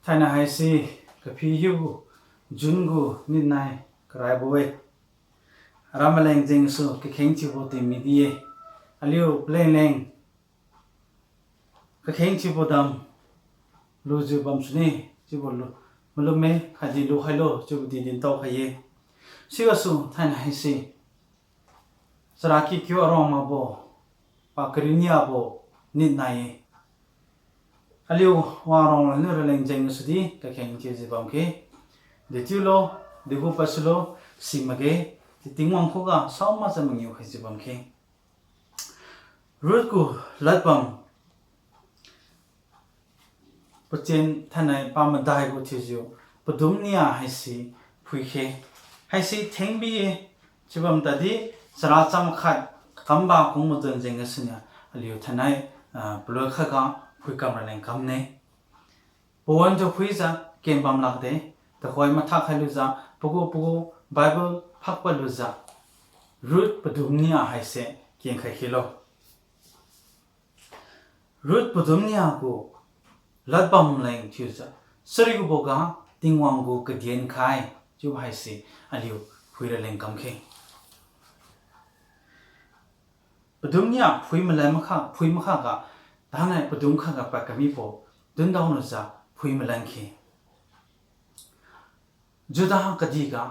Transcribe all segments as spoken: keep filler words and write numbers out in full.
Thainai haise kaphiu June gu nit nai karaibo-e. Aram maleng jengsu kakheng thiubo tingmidi-e. Aliu paleng leng kakheng thiubo dam lujiu bamsune, chiubo lu, malumme khatdi lukhailo chiubo di dintao khai-e. Sigasu thainai haise charaky kiu arong makbo, pa kariu niabo nit nai-e. Aliu wang rong laniu raleng jengsudi kakheng thiujiu bamkhe. Dechiulo, degu pasulo, simakge, ti Tingwang khuga saomakjiu mangiu khaijiu bamkhe. Ruth gu ladbam pacheng thainai pamadaibo thiujiu padum nia haise phuikhe. Haise thengbi-e, chiubam tadi chara cham khat kamba kungbo jeng jengga siniu aliu thainai, ah, palui khatga phuikam raleng kamne. Pawan tu phuijiu kengbam lakde, tuhoi mathak khailujiu, pagu pagu Bible phakpad lujiu, Ruth padum nia haise kenkhai khelo. Ruth padum nia gu ladbam leng thiujiu, chariuboga Tingwang gu kadien khai chiubo haise aliu phui raleng kamkhe. Padum nia phui malan makha, phui makhaga, thainai padum khatga pad kamibo dundaolujiu phui malan khe. Judah kadihga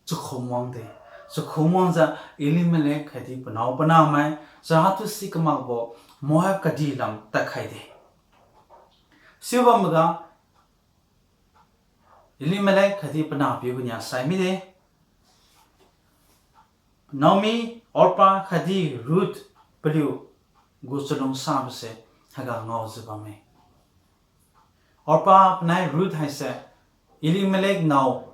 chakhum wangde, chakhum wangjiu Elimelek khatdi panao panahmai, chara tu si kamakbo Moab kadih lam tadkhaide. Siubamga Elimelek khatdi panahpiu gu nia sai mide. Naomi, Orpah khatdi Ruth paliu gu chalungsabose haiga ngaojiu bamme. Orpah panai Ruth haise Elimelek nao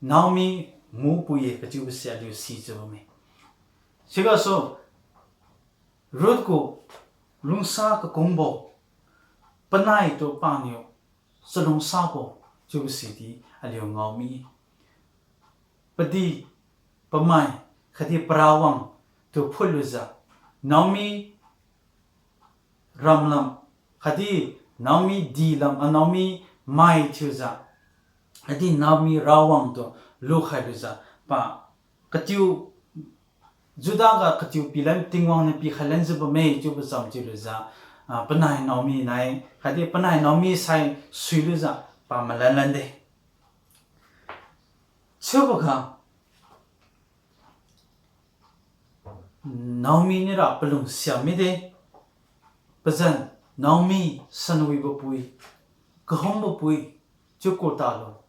Naomi mupui-e kachiubose aliu sijiu bamme. Sigasu Ruth gu lungsa kakungbo, panaitu paniu chalungsabo chiubo sidi aliu ngao mi. Padi, pamai, khatdi parawang tu phutlujiu, Naomi ramlam, khatdi Naomi dilam, ah, Naomi mai thiujiu, khatdi Naomi rawang tu lukhai lujiu, pa katiu Judah ga katiu pilan Tingwang niu pikhai lanjiu bamme chiubo cham thiulujiu, ah, panai Naomi nai, khatdi panai Naomi sai suilujiu pa malan lande. Chiuboga Naomi niura palung siam mide, pazan Naomi sanwibo pui, kahumbo pui, chiuku talo.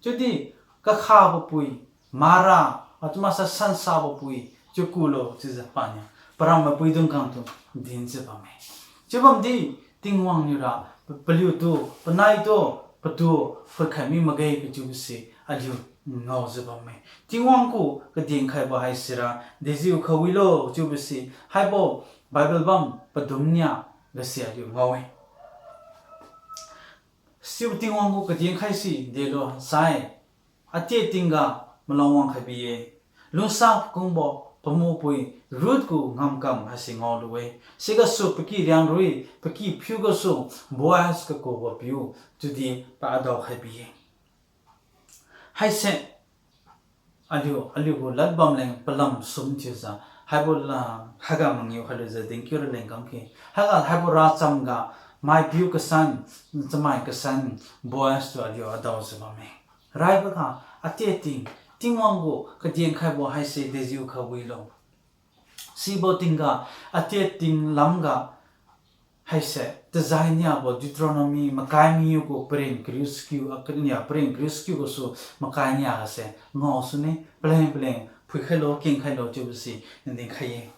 Chiudi kakhabo pui, Mara, atumasa sansabo pui, chiukulo chiujiu paniu param mapui dungkang tu dinjiu bamme. Chiubamdi Tingwang niura paliutu, panaitu, patu phutkhai mi makge kachiubose aliu ngaojiu bamme. Tingwang gu kadinkhaibo haisira dejiu khawilo chiubose haibo Bible bam padum nia gase aliu ngao-e. Siu Tingwang gu kadinkhaise delo sai, atie tingga malong wang khai bi-e. Lungsa kungbo pamupui Ruth gu ngamkam haise ngaolu-e. Sigasu paky riangrui, paky phiu gasu Boaz kakubo piu, chiudi pa adao khai bi-e. Haise aliu, aliu gu ladbam leng palam sum thiujiu, haibo la, haiga mangiu khailujiu dinkiu raleng kamkhe. Haiga haibo racham ga maipiu kasan, chamai kasan Boaz tu aliu adaojiu bamme. Raiboga atie ting, Tingwang gu kadinkhaibon haise dejiu khawilo. Sibo tingga, atie ting lamga haise tajai niabo Deuteronomy makai mangiu gu paren kariu sakiu, akania paren kariu sakiu gasu makai nia gase ngaosune, paleng paleng phuikhailo, kengkhailo chiubose dinkhai-e.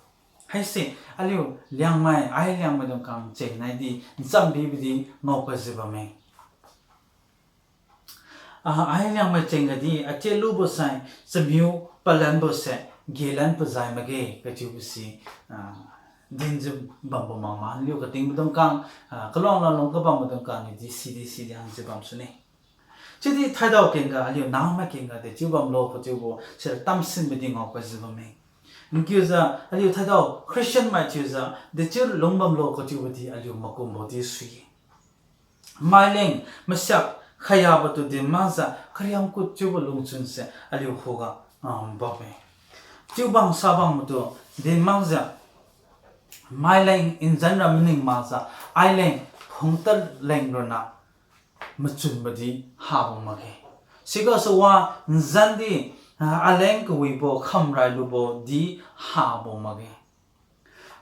Haise aliu Liangmai, ai Liangmai dungkang chengnaidi nchambibo di ngaokajiu bamme. Ah, ai Liangmai chengga di atie lubo sai chamiu palanbose gelan pajai makge kachiubose, ah, dinjiu bambo makma, aliu katingbo dungkang, ah, kaluang lalung kabambo dungkang niudi sidi sidi hangjiu bamsune. Chiudi thaidao kengga, aliu nahmai kengga dechiu bamlo kachiubo sira tamsinbo di ngaokajiu bamme. Nkiujiu aliu thaidao Christian mai thiujiu dechiu lungbamlo kachiubo di aliu makumbo di sui-e. maileng masiak khayabo tu din makjiu kariang kut chiubo lungchun se aliu khuga, ah, bamme. Chiubang sabang matu din makjiu maileng nzan ra maning makjiu, aileng phungtad leng ronna machunbo di habo makge. Sigasu wa nzan di, ah, aleng kawibo khamrai lubo di habo makge.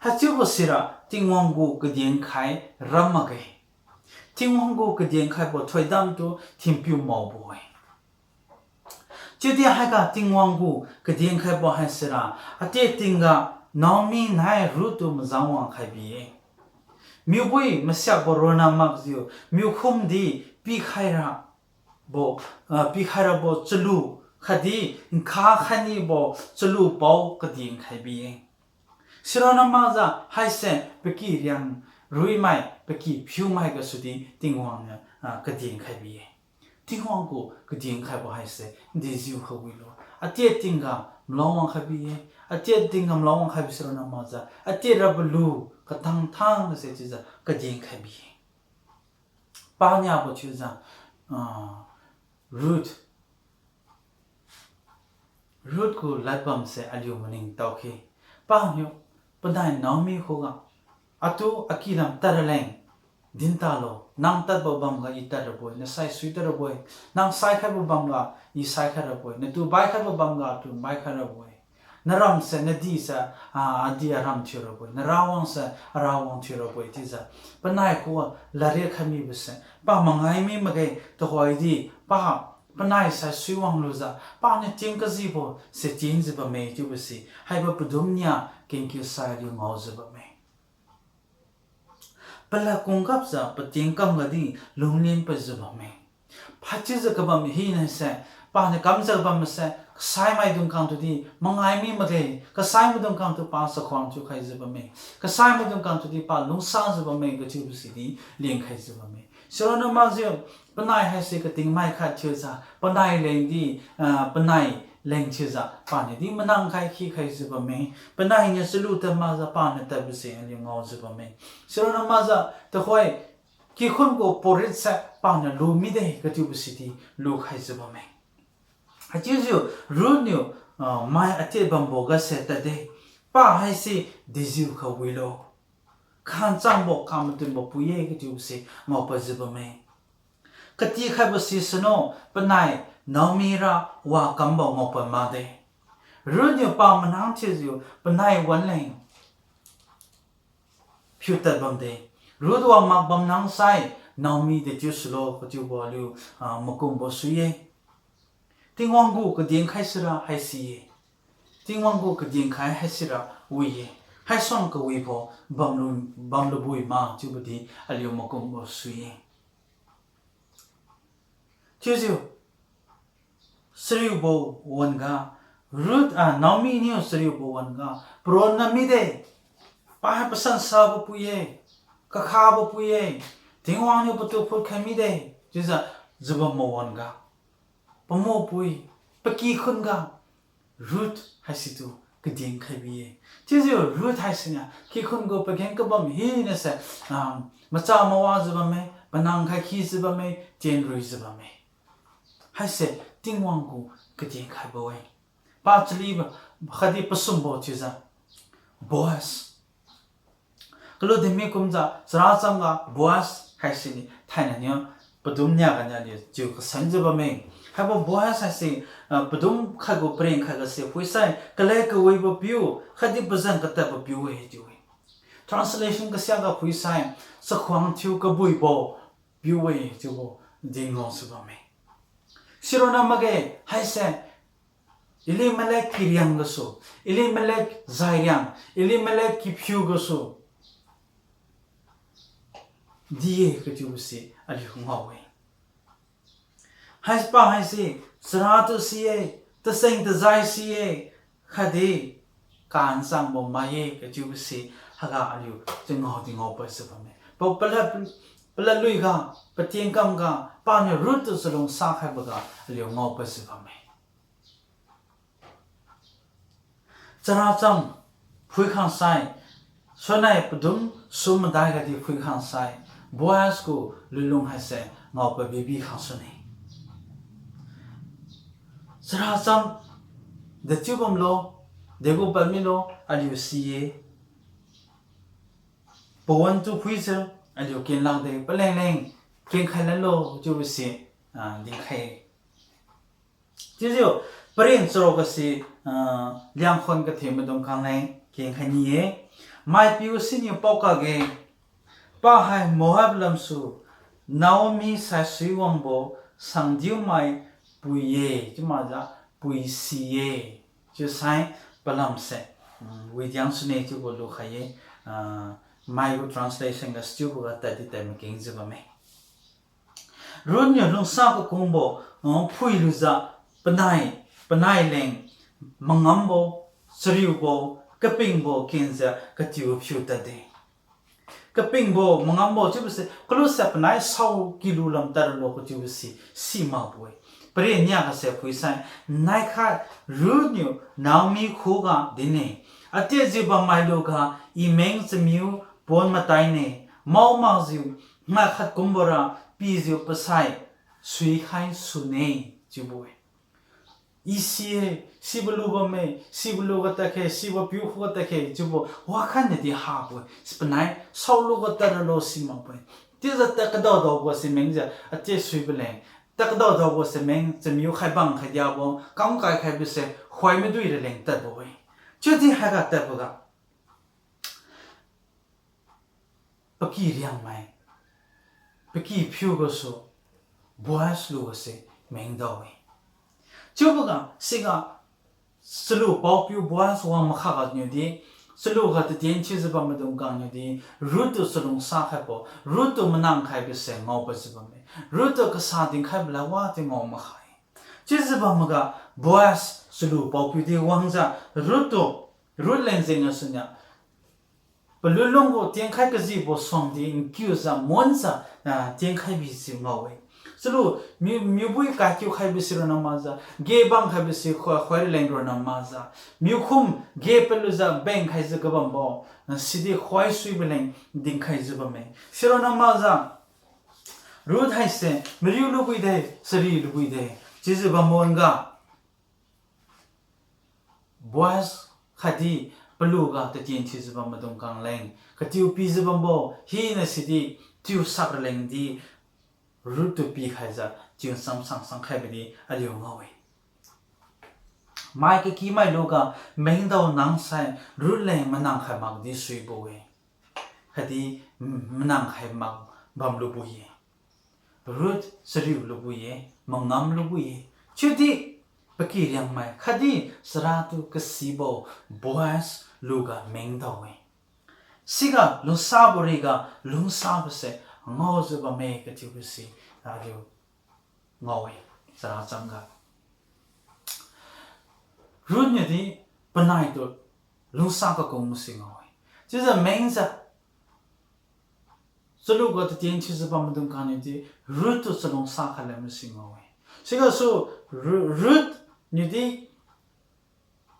Haichiubo sira Tingwang gu kadinkhai ram makge. Tingwang gu kadinkhaibo thoidam tu thinpiu maobo-e. Chiudi haiga Tingwang gu kadinkhaibo haisira, atie tingga Naomi nai Ruth tu mazang wang khai bi-e. Miubui masiakbo ronna makjiu, miukhumdi pikhai rabo, ah, pikhai rabo chalu, khatdi nkha khainibo chalu pao kadinkhai bi-e. Sironna makjiu haise paky riang ruimai, paky phiumai gasudi Tingwang niu, ah, kadinkhai bi-e. Tingwang gu kadinkhaibo haise dejiu khawilo. Atie tingga mlao wang khai bi-e. Atie tingga mlao wang khaibo sironna makjiu, atie rabo lu katang thang se chiujiu kadinkhai bi-e. Paniabo chiujiu, ah, Ruth Ruth gu ladbam se aliu maningtao khe. Paniu, panai Naomi khuga, atu aky lam tad raleng, dintalo, nang tadbo bamga I tad rabo-e, nasai sui tad rabo-e, nang saikhaibo bamga I saikhai rabo-e, natu baikhaibo bamga atu baikhai rabo-e. Naram se, nadi se, ah, adi aram thiu rabo-e, narawang se, arawang thiu rabo-e chiujiu, panai khuga ladriat khai mibo se pa mangai mi makge, tuhoidi pa panai sai sui wang lujiu, paniu ting kajibo se tingjiu bamme chiubo se, haibo padum nia kengkiu sai aliu ngaojiu bamme. Palad kung gapjiu pating kamgadi lunglen paijiu bamme. Phachiujiu kabam hina se, paniu kamjiu bam se, kasai maidung khang tudi mangai mi makge, kasai maidung khang tu pa chakhuang thiukhaijiu bamme. Kasai maidung khang tudi pa lungsajiu bamme kachiubo sidi lengkhaijiu bamme. Sironna makjiu, panai haise katingmai khat thiujiu, panai lengdi, ah, panai leng thiujiu, paniu di manang khai khikhaijiu bamme. Panai niu chalu tad makjiu paniu tadbo se aliu ngaojiu bamme. Sironna makjiu, tuhoi, kikhun gu puorit se paniu lu mide kachiubo sidi lukhaijiu bamme. Haichiujiu Ruth niu, ah, mai atie bambo gase tadde. Pa haise dejiu khawilo. Khanchangbo kamatunbo pui-e kachiubo se ngaopadjiu bamme. Katikhaibo sisano, panai Naomi ra wakambo ngaopad makde. Ruth niu pa manang thiujiu panai wanleng phiutad bamde. Ruth wang mak bam nangsai, Naomi de chiu sulo kachiubo aliu, ah, makumbo sui-e. Tingwang gu kadinkhai sira haisi-e. Tingwang gu kadinkhai haisira wi-e. Haisuang kawibo bamlu, bamlubui ma chiubo di aliu makumbo sui-e. Chiujiu, chariubo wan-ga, Ruth, ah, Naomi niu chariubo wan-ga, paronna mide, pa hai pasansabo pui-e, kakhabo pui-e, Tingwang niu patu phutkhai mide, chiujiu, jiu bambo wan-ga, pamopui, paky khun ga, Ruth haisitu kadinkhai bi-e. Chiujiu Ruth haisiniu kikhun gu pageng kabam hinase, ah, macha mawajiu bamme, panang khai khijiu bamme, tienruijiu bamme. Haise Tingwang gu kadinkhaibo-e. Pachalibo khatdi pasumbo chiujiu Boaz. Kalu dinmi kumjiu, characham ga Boaz haisiniu thainaniu padum nia ganiu aliu chiu kasanjiu bamme. Haibo Boaz haise, ah, padum khat gu pareng khat gase phuisai, kalek kawibo piu, khatdi pazan katadbo piu-e chiu-e. Translation kasiaga phuisai, chakhuang thiu kabuibo piu-e chiubo dingaojiu bamme. Sironna makge, haise Elimelek kiriang gasu, Elimelek jairiang, Elimelek kiphiu gasu di-e kachiubose aliu ngao-e. Haisapa haise, charatu si-e, taseng tajai si-e, khatdi kanchangbo mai-e kachiubose, haiga aliu changao di ngao padjiu bamme. Pao palad, paladluiga, patiengkamga, paniu Ruth tu chalungsa khaiboga aliu ngao padjiu bamme. Characham phuikhangsai, suinai padum sum madai gadi phuikhangsai, Boaz gu lunlung haise ngao pabibi khangsune. Characham, dechiu bamlo, degu padmilo, aliu si-e. Pawan tu phuijiu, aliu kenlak de, palengleng kenkhai lanlo chiubo si, ah, dinkhai-e. Chiujiu, paren charuk gasi, ah, Liangkhon kathe maidung khang leng kenkhai ni-e. Maipiu siniu paokakge, pahai Moab lamsu, Naomi saisui wangbo sangdiumai pui-e, chiu makjiu pui si-e, chiusai palamse, mm, widiang sune chiubo lukhai-e, ah, maigu translation ga sichiuboga tadi tai makengjiu bamme. Ruth niu lungsa kakungbo, uh, phuilujiu panai, panai leng mangambo, chariubo, kapingbo kenjiu katiu phiu tadde. Kapingbo, mangambo chiubo se, kaluse panai sao kilu lam tadlo kachiubo si, simakbo-e. Paren nia gase phuisai, naikhat Ruth niu Naomi khuga dinne, Atejiu bammai luga, I meng chamiu pon mataine, mao makjiu, ngai khat kumbora pijiu pasai suikhai sune, chiubo-e. I si-e, sibo lu bamme, sibo luga tadkhe, sibo piu khuga tadkhe, chiubo wakhatnadi habo-e. Sipanai, saoluga tadralo simakbo-e. Chiujiu tad kadaodaobo se mengjiu, ate suibo leng. Tad kadaodaobo se meng, chamiu khaibang khaidiabo, kamkai khaibose, khoi madui raleng tadbo-e. Chiudi haiga tadboga. Paky riangmai, paky phiu gasu, Boaz lugase mengdao-e. Chiuboga, siga, chalu paopiu Boaz wang makhaga niudi, chaluga tatien thiujiu bam maidung khang niudi, Ruth tu chalungsa khaibo, Ruth tu manang khaibose ngaobojiu bamme. Ruth tu kasa dinkhaibo la wadi ngao makhai. Chiujiu bamga Boaz chalu paopiu di wangjiu, Ruth tu, Ruth leng jeng gasuniu, palunlung gu tienkhai kajibo suangdi nkiujiu monjiu, ah, tienkhai bisi ngao-e. Chalu, miu, miubui kaikiu khaibo si ronna makjiu, ge bang khaibo si khoi, khoi raleng ronna makjiu, miukhum ge palujiu beng khaijiu kabambo, ah, sidi khoi suibo leng dinkhaijiu bamme. Si ronna makjiu, Ruth haise mariu lubui de, chari lubui de, chiujiu bambo nga. Boaz khatdi paluga tatien thiujiu bam maidung khang leng katiu pijiu bambo hina sidi tiu sak raleng di Ruth tu pikhaijiu tiu cham sang sang khaibo di aliu ngao-e. Mai kakimai luga mengdao nangsai Ruth leng manang khai makdi suibo-e. Khatdi, mm, manang khai mak bam lubo-e. Ruth chariu lubo-e, mangam lubo-e. Chiudi, paky riangmai khatdi charatu kasibo Boaz luga mengdao-e. Siga lungsabo riga lungsabose ngaojiu bamme kathiubo si aliu ngao-e, characham ga. Ruth niudi panaitu lungsa kakungbo si ngao-e. Chiujiu mengjiu chaluga tatien thiujiu bam maidung khang niudi Ruth tu chalungsa khalan masi ngao-e. Sigasu Ru-, Ruth niudi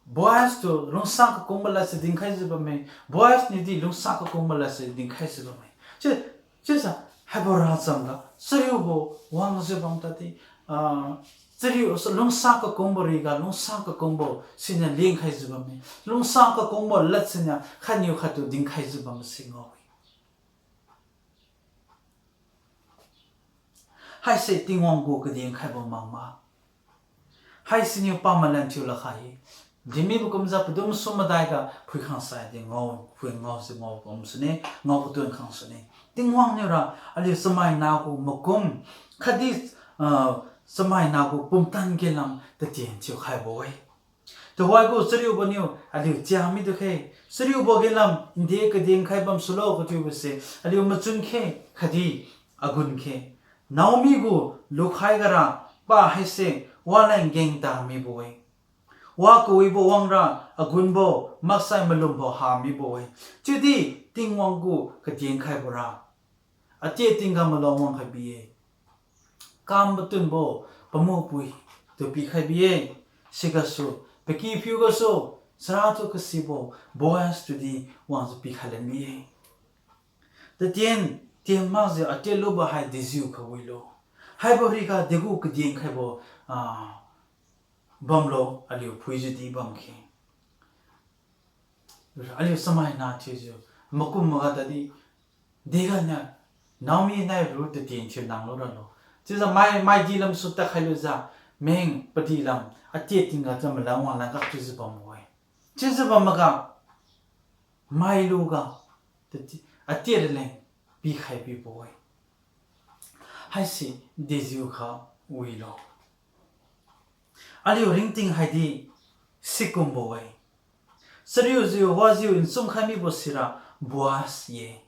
Boaz tu lungsa kakungbo ladse dinkhaijiu bamme. Boaz niudi lungsa kakungbo ladse dinkhaijiu bamme. Chi, chiujiu haibo racham ga chariubo wangjiu bam tadi, ah, chariu lungsa kakungbo riga lungsa kakungbo siniu lingkhaijiu bamme. Lungsa kakungbo lad siniu khatniu khattu dinkhaijiu bam si ngao-e. Haise Tingwang gu kadin khaibo makma. Haisiniu pamalan thiu lakha-e. Dinmibo kumjiu padum sum madai ga phuikhang saidi ngao, phui ngaosi ngao bam sune, ngao katun khang sune. Tingwang niura aliu chamaina gu makum, khatdi, ah, chamaina gu pumtan gelam tatien thiu khaibo-e. Tuhoi gu chariubo niu aliu chia mitukhe, chariubo gelam nde kadin khai bam sulo kathiubose aliu machun khe, khatdi agun khe. Naomi gu lukhai gara pa haise waleng gengta mibo-e. Wa kawibo wangra agunbo maksai malumbo ha mibo-e. Chiudi Tingwang gu kadin khaibora atie tingga malong wangkhai bi-e. Kam patunbo pamupui tu pikhai bi-e. Sigasu, paky phiu gasu, charatu kasibo Boaz tudi wangjiu pikhai lan bi-e. Tatien Tien makjiu atiat lubo hai dejiukha wilo. Haibo riga degu kadien khaibo, ah, bamlo aliu phuijiu di bamkhe. Aliu chamaina thiujiu, makum maga tadi, dega niu, Naomi nai Ruth tatien thiu nanglu ralo. Chiujiu mai, maidi lamsu tadkhai lujiu, meng padi lam, atiat tingga chiu malan wanglan ga chiujiu bambo-e. Chiujiu bamboga, mailuga, tati, atiat raleng pikhai bibo-e. Haise dejiukha wilo. Aliu ringting haidi sikumbo-e. Chariujiu wajiu nchunkhai mibo sira Boaz ye.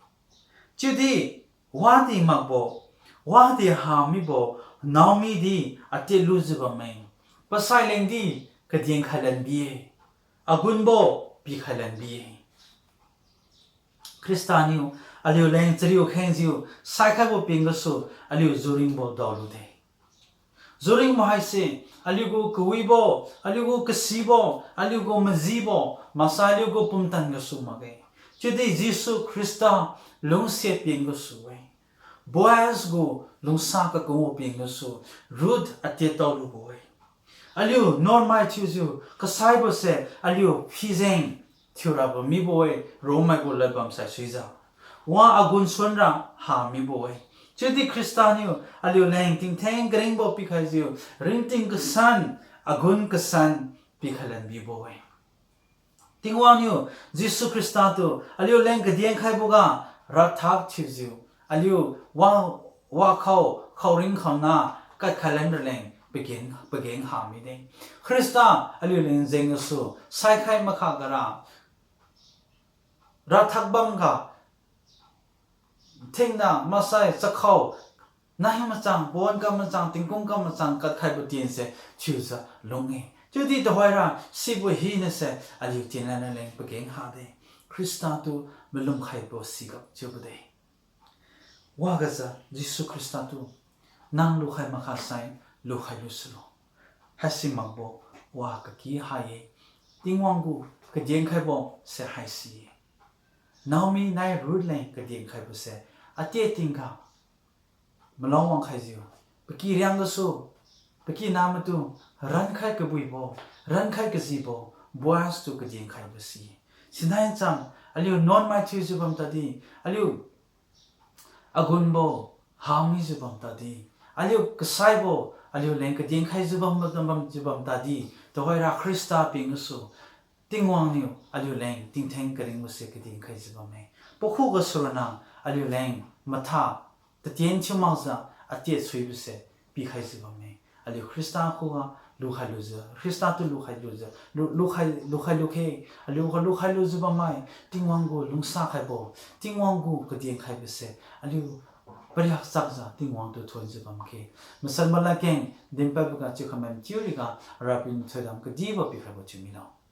Chiudi wadi makbo, wadi ha mibo Naomi di atiat lujiu bamme. Pasai leng di kadien khailan bi-e. Agunbo pikhailan bi-e. Khrista niu aliu leng chariu khengjiu saikhaibo ping gasu aliu juringbo daolude. Juringbo haise, aliugu kawibo, aliugu kasibo, aliugu majibo, maksai aliugu pumtan gasu makge. Chiudi Jesu Khrista lungsiat ping gasu-e. Boaz gu lungsa kakungbo ping gasu Ruth atiat tao lubo-e. Aliu nuanmai thiujiu kasaibose aliu phijeng thiurabo mibo-e, Rommai gu ladbam saisuijiu. Wa agun suanra ha mibo-e. Chiudi Khrista niu aliu leng tingtheng karingbo pikhaijiu, ringting kasan, agun kasan pikhailan bibo-e. Tingwang niu Jesu Khrista tu aliu leng kadien khaiboga rathak thiujiu, aliu wa, wakhao, khaoring khaona kadkhailan raleng pageng, pageng ha mide. Khrista aliu leng jeng gasu saikhai makha gara rathak bamga thingna maksai chakhao, nai machang, pawan kam machang, tingkum kam machang kadkhaibo tiense thiujiu lung-e. Chiudi tuhoira sibo hinase aliu tienlan raleng pageng hade. Khrista tu malumkhaibo siga chiubo de. Wagajiu Jesu Khrista tu, nang lukhai makha sai lukhai lusulo. Haisi makbo wa kaki ha-e. Tingwang gu kadien khaibose haisi-e. Naomi nai Ruth leng kadien khaibose atie tingga malao wang khaijiu, paky riang gasu, paky namaitu rankhai kabuibo, rankhai kajibo Boaz tu kadien khaibo si-e. Sinai cham aliu nuanmai thiujiu bam tadi, aliu agunbo hamijiu bam tadi, aliu kasaibo aliu leng kadien khaijiu bam, bam, bamjiu bam tadi, tuhoira Khrista ping gasu Tingwang niu aliu leng tingtheng karingbose kadien khaijiu bamme. Pakhuga suronna aliu leng matha tatien thiu makjiu atie suibose pikhaijiu bamme. Aliu Khrista khuga lukhai lujiu, Khrista tu lukhai lujiu, lu, lukhai, lukhai lukhe, aliu khuga lukhai lujiu bammai, Tingwang gu lungsa khaibo, Tingwang gu kadien khaibose aliu pariak chakjiu Tingwang tu thuonjiu bamkhe. Masanbo ladkeng dinpadboga chiukhai mai thiu riga Rapiu thoidam kadibo pikhaibo thiu milo.